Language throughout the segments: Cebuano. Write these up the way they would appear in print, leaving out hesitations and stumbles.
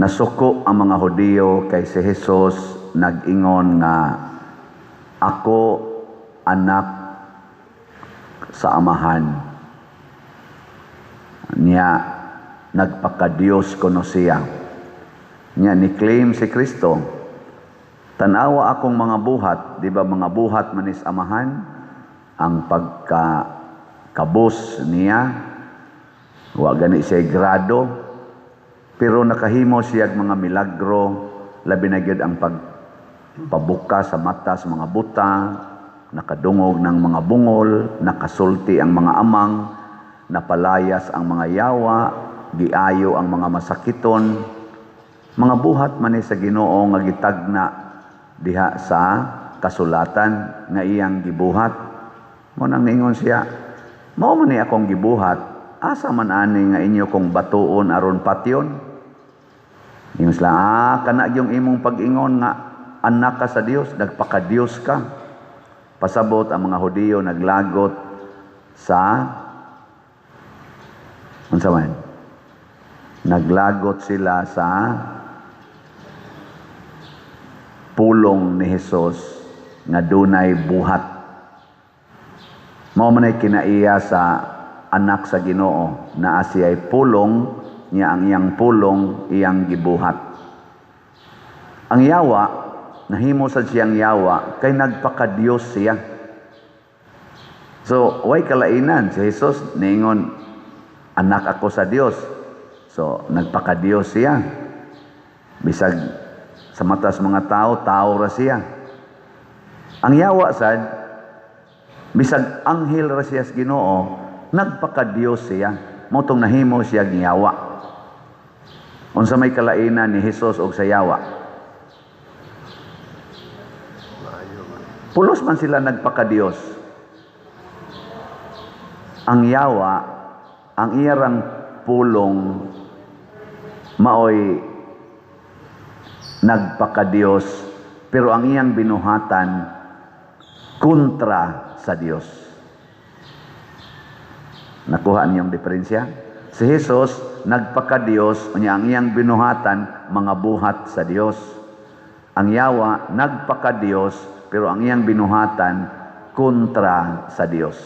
Nasuko ang mga Hudiyo kay si Jesus nag-ingon nga ako anak sa Amahan. Niya nagpakadiyos kuno siya. Niya ni-claim si Kristo, "Tanawa akong mga buhat." Di ba mga buhat manis Amahan? Ang pagka kabus niya, wa gani siya grado, pero nakahimo siya mga milagro, labi na gyud ang pagpabuka sa mata sa mga buta, nakadungog ng mga bungol, nakasulti ang mga amang, napalayas ang mga yawa, giayo ang mga masakiton. Mga buhat man ni sa Ginoo nga gitagna diha sa kasulatan nga iyang gibuhat. Mao nang niingon siya, "Mao man ni akong gibuhat, asa man ani nga inyo kong batuon aron patyon?" Ingon sila, "Ah, kana yung imong pag-ingon nga anak ka sa Dios, nagpakadiyos ka." Pasabot ang mga Hudiyo naglagot sa unsa man? Naglagot sila sa pulong ni Jesus nga dunay buhat. Mao man ay kinaiya sa anak sa Ginoo, naa siya'y pulong niya, ang iyang pulong iyang gibuhat. Ang yawa, nahimo sad siyang yawa kay nagpakadiyos siya. So, way kalainan si Jesus niingon, "Anak ako sa Dios." So, nagpakadiyos siya. Bisag sa matas mga tao, tao ra siya. Ang yawa sad, bisag anghel ra siya sa Ginoo, nagpakadiyos siya. Mao tong nahimo siya yawa. Unsa may kalainan ni Jesus og sa yawa? Pulos man sila nagpakadiyos. Ang yawa, ang iyarang pulong maoy nagpakadiyos, pero ang iyang binuhatan kontra sa Dios. Nakuha niyong diferensya? Si Jesus nagpakadiyos, unya ang iyang binuhatan mga buhat sa Dios. Ang yawa nagpakadiyos, pero ang iyang binuhatan kontra sa Dios.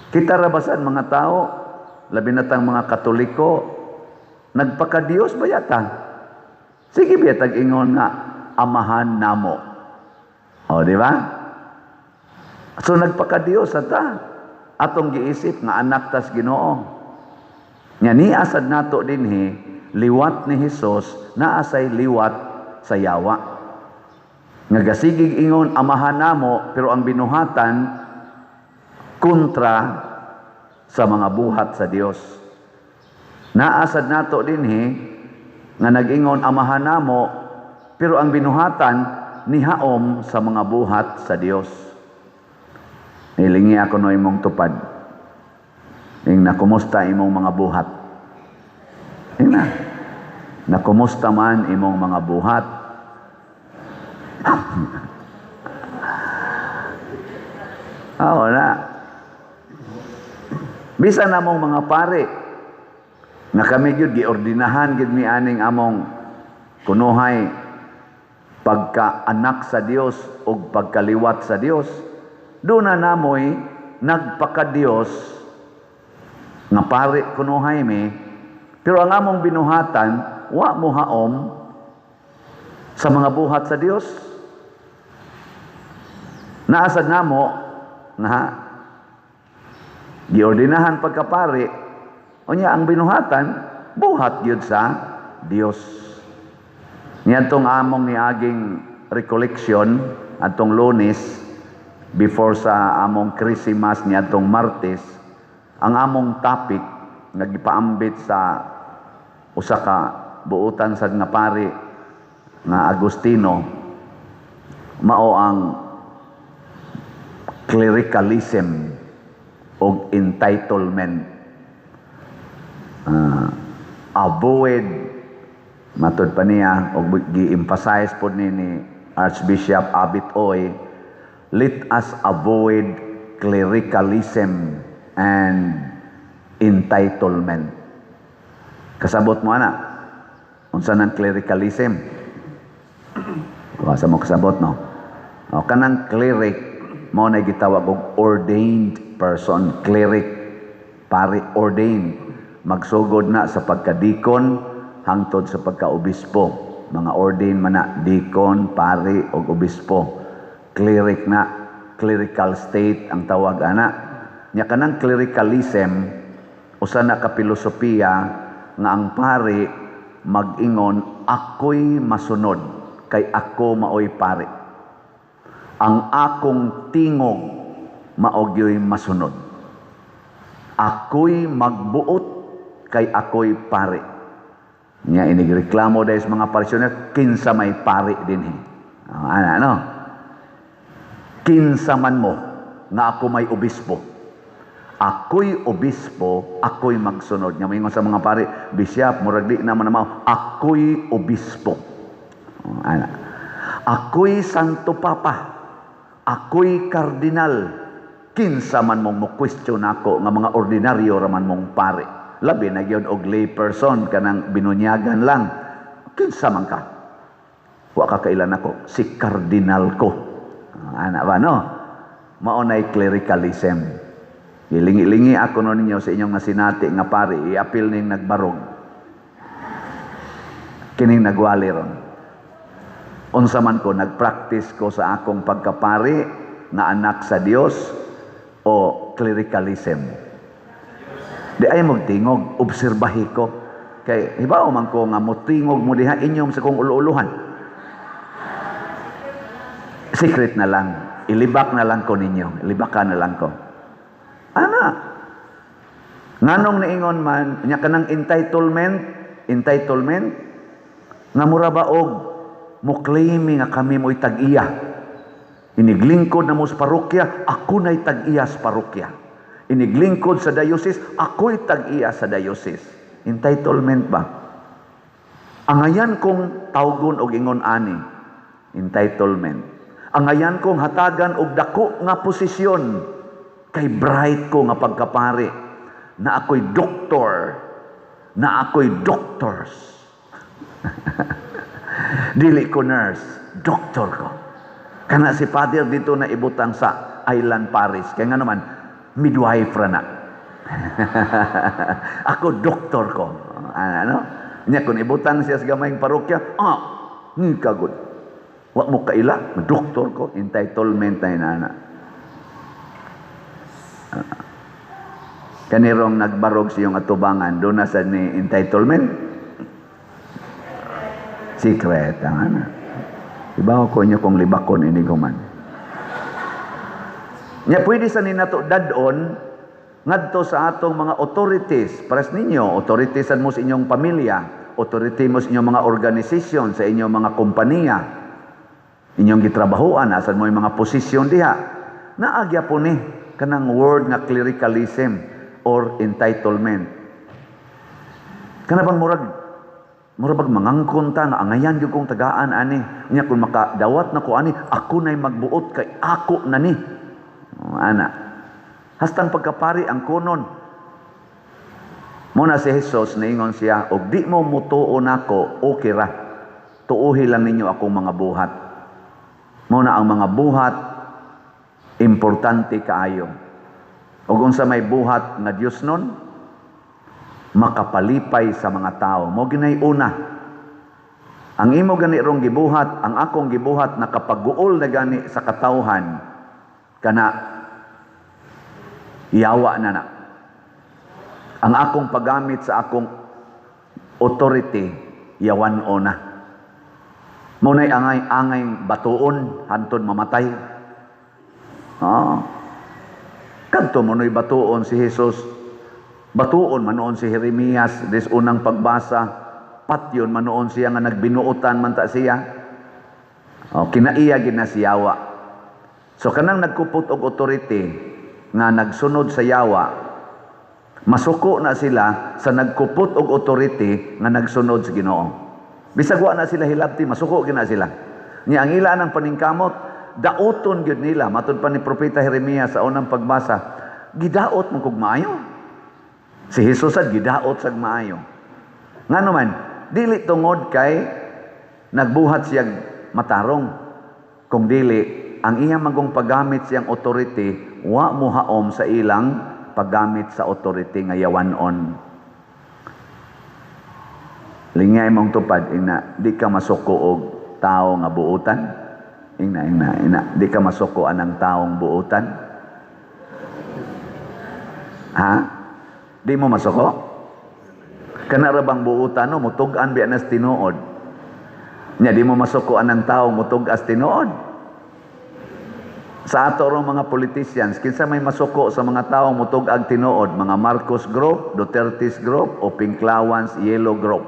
Kita ra basan mga tao, labi na tang mga Katoliko, nagpakadiyos ba yata? Sige ba tag ingon nga Amahan namo? O, di ba? So nagpakadiyos ta. Atong giisip nga anak tas Ginoo. Nya niasad nato dinhi liwat ni Hesus, naa say liwat sa yawa. Nga gasigig ingon Amahan namo, pero ang binuhatan kontra sa mga buhat sa Dios. Naasad nato dinhi nga nag-ingon Amahan namo, pero ang binuhatan nihaom sa mga buhat sa Dios. Hilingi ako no imong tupad. Ing na kumusta imong mga buhat? Ing na. Nakumusta man imong mga buhat? Oo na. Bisan namong mga pare nga kami gyud giordinahan gyud mi aning among kunuhay pagka anak sa Dios ug pagkaliwat sa Dios, doon na namoy nagpakadiyos nga pare kunuhay mi, pero ang among binuhatan wa mo haom sa mga buhat sa Dios. Naasad namo nga giordinahan pagkapari, unya ang binuhatan buhat gyud sa Dios. Niadtong among niaging recollection atong Lunes before sa among Christmas niadtong Martes, ang among topic nga gipaambit sa usa ka buotan sad nga pari nga Agustino mao ang clericalism og entitlement. Avoid, matud pa niya og gi-emphasize pod ni Archbishop Abit Oy, let us avoid clericalism and entitlement. Kasabot mo ana? Unsa nang clericalism? Wa sa mo kasabot, no? O, kanang cleric mao na gitawag og ordained person, cleric, pari, ordained. Magsugod na sa pagkadikon hangtod sa pagkaobispo. Mga ordained man na, deacon, pari og obispo. Cleric na, clerical state ang tawag ana. Nya kanang clericalism, usa na ka pilosopiya nga ang pari mag-ingon, "Ako'y masunod kay ako maoy pari. Ang akong tingog mao gyoy masunod. Ako'y magbuot kay ako'y pari." Nya inigreklamo dahil sa mga parisyoner, "Kinsa may pari dinhi?" Ah, ana, no? "Kinsa man mo nga ako may obispo. Ako'y obispo, ako'y magsunod." Nga moingon sa mga pari, "Bishop, murag di naman na. Ako'y obispo." Oh, ana. "Ako'y Santo Papa. Ako'y kardinal. Kinsa man mong mo question ako nga mga ordinaryo raman mong pare." Labi na gyud og lay person, kanang binunyagan lang. "Kinsa man ka? Wa ka kailan ako, si kardinal ko." Ah, ana ba, no? Mao nay clericalism. Gilingi-lingi ako no ninyo sa inyong nasinati nga pari, iapil ning nagbarog. Kining nagwali ron. Unsa man ko, nagpractice ko sa akong pagkapari nga anak sa Dios o clericalism? Di ay magtingog, obserbahi ko. Kay hibaw man ko nga motingog mo diha inyong sa kong ulo-uluhan. Secret na lang. Ilibak na lang ko ninyo. Ilibakan na lang ko. Ana. Nganong niingon man, nya kanang entitlement, entitlement, nga mura ba og mo claim nga kami mo'y tag-iya. Iniglingkod na mo sa parokya, ako na'y tag-iya sa parokya. Iniglingkod sa diocese, ako'y tag-iya sa diocese. Entitlement ba? Angayan kong tawgon og ingon ani, entitlement. Angayan kong hatagan og dako nga posisyon kay bright ko nga pagkapari, na ako'y doktor, na ako'y doctors. Dili ko nurse, doktor ko. Kana si Father dito na ibutang sa Island Parish. Kaya nga naman, midwife ra na. Ako, doktor ko. Ano? Nya kung ibutang siya sa gamayng parokya, ah, ni kagod. Wa mo kaila, doktor ko, entitlement na inana. Kanirong nagbarog sa iyong atubangan, doon na sa ni entitlement. Secret ang ana. Ibaw ko inyo kung libakon ini human. Nya pwede sa ninato dadon ngadto sa atong mga authorities. Pares ninyo, authorities mo sa inyong pamilya, authority mo sa inyong mga organisasyon, sa inyong mga kompanya, inyong gitrabahoan, asan mo yung mga posisyon diha. Naagya po ni kanang word nga clericalism or entitlement. Kana bang murag bag mangangkon ta nga angayan gyud kong tagaan ani. Nya kung makadawat na ko ani, ako na'y magbuot kay ako na ni. Oh, ana. Hastang pagkapari ang kunon. Muna si Jesus, niingon siya, "Og di mo mutuo nako, okay ra. Tuuhi lang ninyo akong mga buhat." Muna ang mga buhat importante kaayo. Ug unsa may buhat nga Dios nun? Makapalipay sa mga tao. Mo ginay una. Ang imo gani rong gibuhat, ang akong gibuhat nakapaguol na gani sa katawhan kana, yawa na na. Ang akong paggamit sa akong authority, yawan o na. Muna'y angay-angay batuon, hantod mamatay. Ah. Kadto mo no'y batuon si Jesus. Batuon manoon si Jeremias des unang pagbasa. Patyon manoon siya nga nagbinuotan man ta siya. Oh, kinaiya gid na siyawa. So kanang nagkupot og authority nga nagsunod sa yawa, masuko na sila sa nagkupot og authority nga nagsunod sa Ginoo. Bisag wa na sila hilabti, masuko gina sila. Nya ang ila ng paningkamot, daoton gyud nila matud pa ni propeta Jeremias sa unang pagbasa, gidaot mo kog maayo. Si Jesus sad gidaot sag maayo. Ngano man, Dili tungod kay nagbuhat siya matarong. Kung dili, ang iyang magong paggamit siyang authority, wa mohaom sa ilang paggamit sa authority nga yawanon. Lingay mong tupad, ina, di ka masuko og tao nga buutan. Ingna, ingna, ina, di ka masuko anang taong buutan. Ha? Di mo masuko? Kana ra bang buutan, no, mutug-an biya nas tinuod. Nya di mo masuko anang tao mutug-as tinuod. Sa ato rong mga politicians, kinsa may masuko sa mga taong mutug-ag tinuod? Mga Marcos Group, Duterte's Group, o Pinklawans Yellow Group?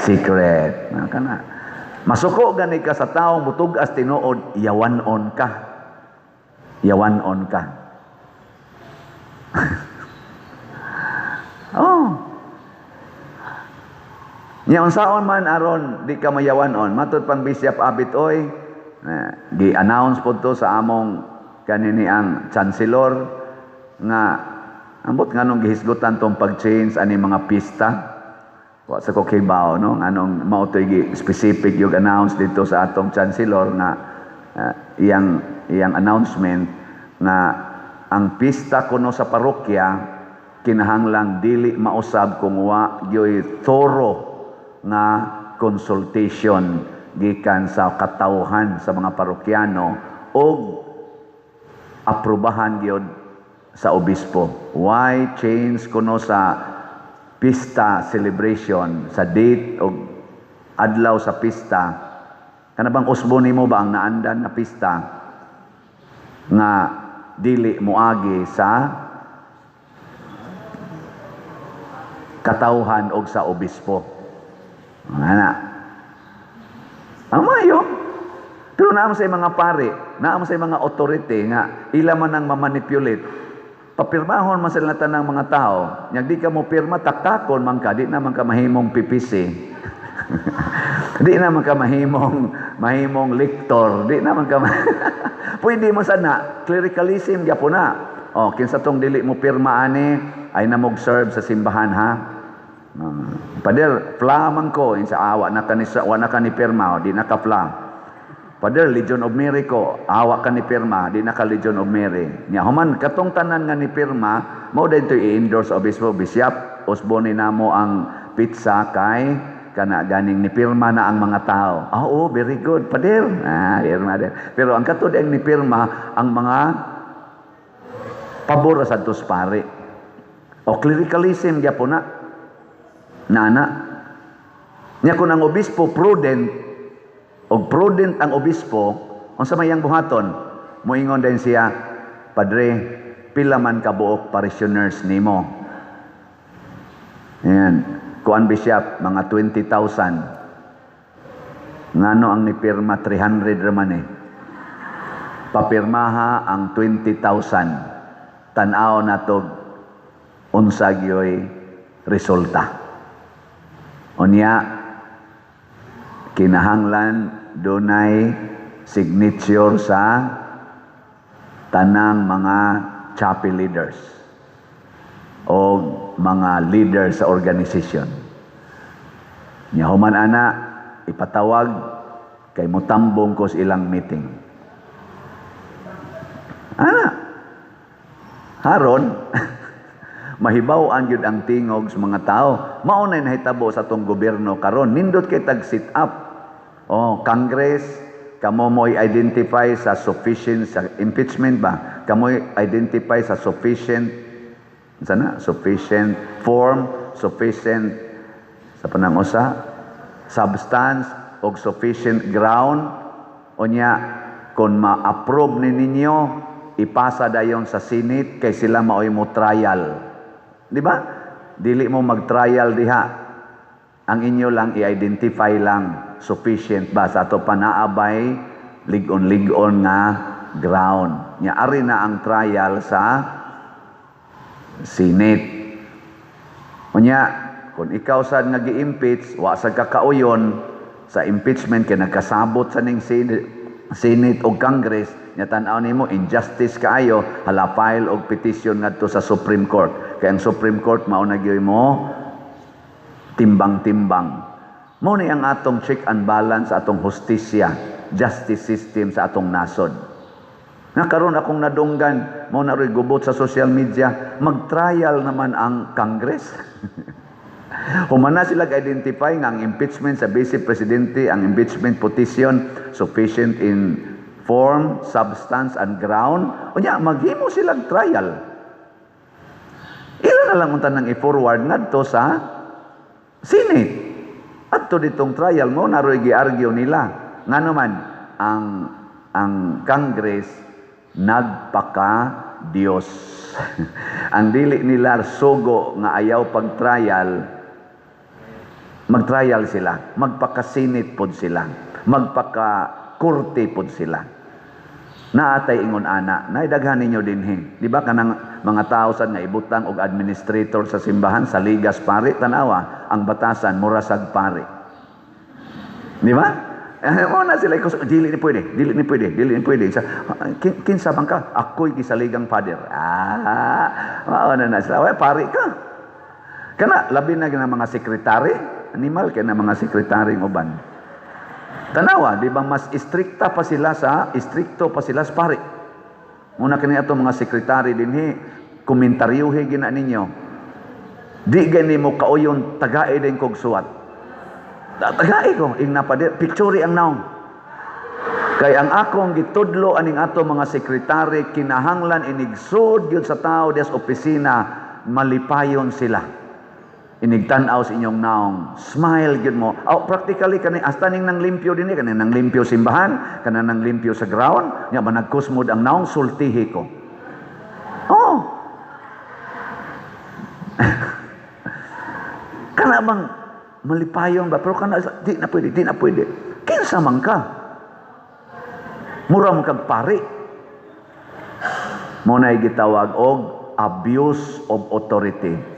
Secret. Na kana. Masuko gani ka sa taong mutug-as tinuod, yawanon ka. Yawanon ka. Oh. Nya unsaon man aron di ka mayawanon, matud pang Bishop Abit oy, gi-announce po to sa among kanini ang chancellor nga ambot nganong gihisgutan tong pag-change ani mga pista. Wa sa ko kibaw, no, anong mao to'y gi specific yung announce dito sa atong chancellor nga iyang iyang announcement nga ang pista kuno sa parokya kinahanglang dili mausab kung wa gyoy thorough nga consultation gikan sa katawhan sa mga parokyano og aprobahan gyud sa obispo. Why change kuno sa pista celebration sa date og adlaw sa pista? Kana bang usbo nimo ba ang naandan na pista nga dili moagi sa katawhan og sa obispo? Ana. Ang mayo. Pero naam sa mga pare, naam sa mga authority nga ila man ang mamanipulate. Papirmahon man sila tanang mga tao. Nyag di ka mo pirma, taktakon man ka, di naman ka mahimong PPC. Di naman ka mahimong mahimong lector, di naman ka pwede mo sana clericalism gyapon na. Oh, kinsa tong dili mo pirma ani ay na mo serve sa simbahan, ha. Pader, fla man ko insa awa na kani sa wa na ka ni pirma, oh, di na ka fla. Pader, Legion of Mary ko, awa ka ni pirma, di na ka Legion of Mary. Nya human katong tanan nga ni pirma, mao daytoy i-endorse obispo, bishop, usbo ni namo ang pizza kay kana ganing ni pirma na ang mga tao. Ah, oh, very good, pader. Ah, pirma din. Pero ang katod ang ni pirma ang mga pabor sa dos pare. O clericalism gyapon na. Nana. Nya kung ang obispo prudent og prudent ang obispo, unsa may iyang buhaton? Moingon din siya, "Padre, pila man ka buok parishioners nimo?" Ayan. Kuan bishop, mga 20,000. Ngano ang nipirma 300 raman eh. Papirmaha ang 20,000. Tan-aw nato unsa gyoy resulta. Unya kinahanglan dunay signature sa tanang mga chapel leaders o mga leaders sa organization. Nya human ana ipatawag kay mutambong ko sa ilang meeting. Ana. Haron mahibaw-an gyud ang tingog sa mga tao. Mao na nahitabo sa atong gobyerno karon. Nindot kay tag sit up. Oh, Congress, kamo mo identify sa sufficient sa impeachment ba? Kamo identify sa sufficient sana, sufficient form, sufficient sa panangusa, substance og sufficient ground. Unya kung ma-approve ni ninyo, ipasa dayon sa Senate kay sila maoy mo trial. Di ba? Dili mo mag-trial diha. Ang inyo lang i-identify lang sufficient ba sa ato panaabay lig-on-lig-on nga ground. Nya ari na ang trial sa Senate. Unya, kung ikaw sad nga gi-impeach, wa sad ka kauyon sa impeachment kay nagkasabot sa ning Senate o Congress, nya tan-aw nimo injustice kaayo, hala, file og petition ngadto sa Supreme Court. Kay ang Supreme Court mao na gyud mo Timbang-timbang. Mao ni ang atong check and balance, atong hustisya, justice system sa atong nasod. Nga karon akong nadunggan, mao na ro'y gubot sa social media, mag-trial naman ang Congress. Humana sila identify nga ang impeachment sa Vice Presidente, ang impeachment petition sufficient in form, substance, and ground. Unya, maghimo silang trial. Ila na lang unta nang i-forward ngadto sa Senate. Adto ditong trial mo naroy gi-argue nila. Ngano man ang Congress nagpaka Dios. Ang dili nila sugo nga ayaw pag-trial, mag-trial sila, magpaka-Senate pod sila, magpaka-korte pod sila. Naatay ingon ana, naidaghan ninyo dinhi. Di ba kanang mga tao sad nga ibutang og administrator sa simbahan sa ligas pari, tanawa ang batasan mura sag pari. Di ba? Eh, mo na sila ikos, dili ni pwede, dili ni pwede, dili ni pwede. Sa, kinsa man ka? Ako'y gisaligang father. Ah, mao na na sila. Way, pari ka. Kana labi na gina mga sekretary, animal kay na mga sekretary uban. Tanawa, di ba mas istrikta pa sila sa istrikto pa sila sa pari. Muna kini ato mga sekretary dinhi, komentaryuhi gina ninyo. Di gani mo kauyon tagae din kog suwat. Tagae ko ing napadir, picture ang naong. Kay ang akong gitudlo aning ato mga sekretary, kinahanglan inigsud gyud sa tao des opisina, malipayon sila. Inigtan-aw sa inyong naong, smile gyud mo. Oh, practically kani hasta ning nang limpyo dinhi, kani nang limpyo simbahan, kana nang limpyo sa ground, nya managkusmod ang naong, sultihi ko. Oh. Kana bang malipayon ba, pero kana di na pwede, di na pwede. Kinsa man ka? Mura man kag pari. Mo na gitawag og abuse of authority.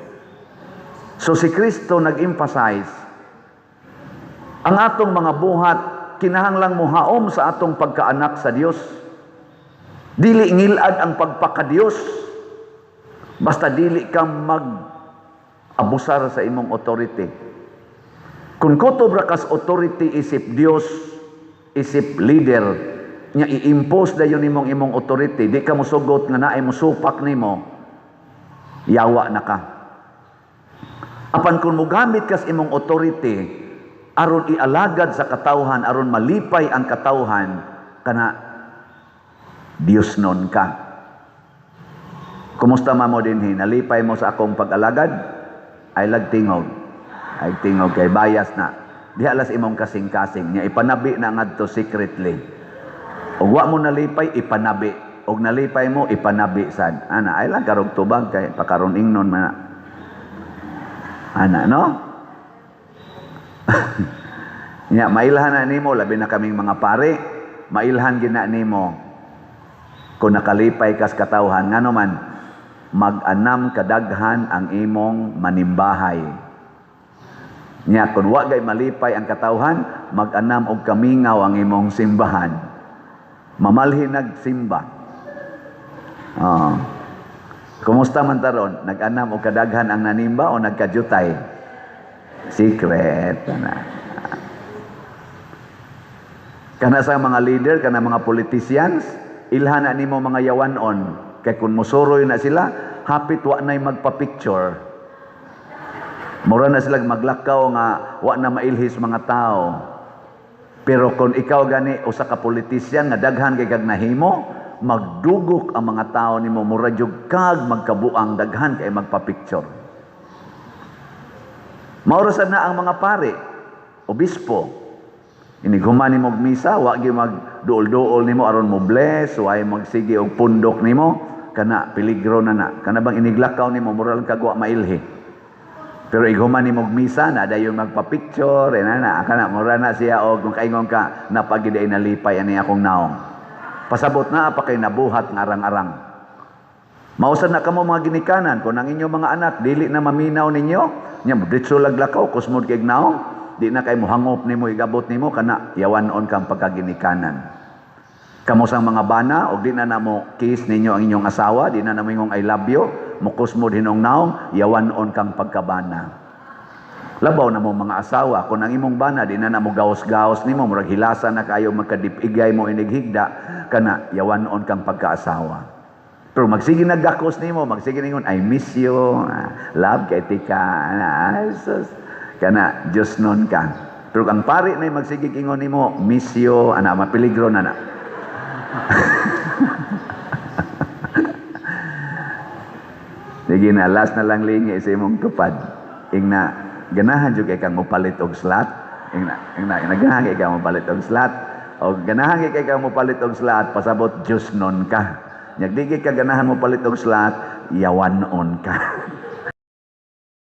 So si Kristo nag-emphasize ang atong mga buhat kinahanglang mohaom sa atong pagkaanak sa Dios. Dili ngilad ang pagpakadiyos. Basta dili ka mag-abusar sa imong authority. Kung kutob ra kas authority isip Dios, isip leader, nya i-impose dayon nimong imong authority, di ka mosugot nga naay mosupak nimo, yawa na ka. Apan kung mogamit kas imong authority aron ialagad sa katawhan, aron malipay ang katawhan, kana Dios non ka. Kumusta man mo dinhi? Nalipay mo sa akong pag-alagad? Ay lagtingog. Ay tingog kay bias na. Diha las imong kasing-kasing nya ipanabi na ngadto secretly. Og wa mo nalipay, ipanabi. Og nalipay mo, ipanabi sad. Ana, ay lang karog tubag kay pakaron ingnon man na. Ana, no? Nya mailhan na nimo, labi na kaming mga pare, mailhan gina nimo kung nakalipay kas katawhan, ngano man mag-anam kadaghan ang imong manimbahay. Nya kung wa gay malipay ang katawhan, mag-anam og kamingaw ang imong simbahan. Mamalhin nagsimba. Oh. Kumusta man taron? Nag-anam og kadaghan ang nanimba o nagkajutay? Secret. Kana. Kana sa mga leader, kana mga politicians, ilhan na nimo mga yawanon. Kay kung musuroy na sila, hapit wa na'y magpa-picture. Mura na sila maglakaw nga wa na mailhis mga tao. Pero kung ikaw gani usa ka politician nga daghan kay kag nahimo, magdugok ang mga tao nimo, mura jud kag magkabuang daghan kay magpa-picture. Maura sad na ang mga pare, obispo. Inighuman nimo og misa, wa gyud magduol-duol nimo aron mo bless, way magsige og pundok nimo, kana peligro na na. Kana bang iniglakaw nimo mura lang kag wa mailhi. Pero ighuman nimo og misa na dayon magpa-picture, eh, na na kana mura na siya og kung kaingon ka napagiday nalipay ani akong naong. Pasabot na pa kay nabuhat nga arang-arang. Mausad na kamo mga ginikanan, kung ang inyong mga anak dili na maminaw ninyo, nya diretso laglakaw kusmod kay naong, di na kay mohangop nimo igabot nimo, kana yawan-on kang pagkaginikanan. Kamo sang mga bana og di na namo kiss ninyo ang inyong asawa, di na namo ingong I love you, mukusmod hinong naong, yawan-on kang pagkabana. Labaw na mo mga asawa, kung ang imong bana di na na mo gawas-gawas nimo, murag hilasa na kayo, magkadipigay mo inighigda, kana yawanon kang pagkaasawa. Pero magsige nagakos nimo, magsige ningon, "I miss you, ah, love kay tika," ah, sus, kana Diyos nun ka. Pero ang pari na magsige ingon nimo, "Miss you," ana mapeligro na na. Sige na, last na lang lingi sa imong tupad. Ingna, ganahan jud kay kang mopalit og slot. Ingna, ingna, ganahan kay kang mopalit og slot. O ganahan kay kang mopalit og slot, pasabot Diyos nun ka. Nya di ka ganahan mo palit og slot, yawan-on ka.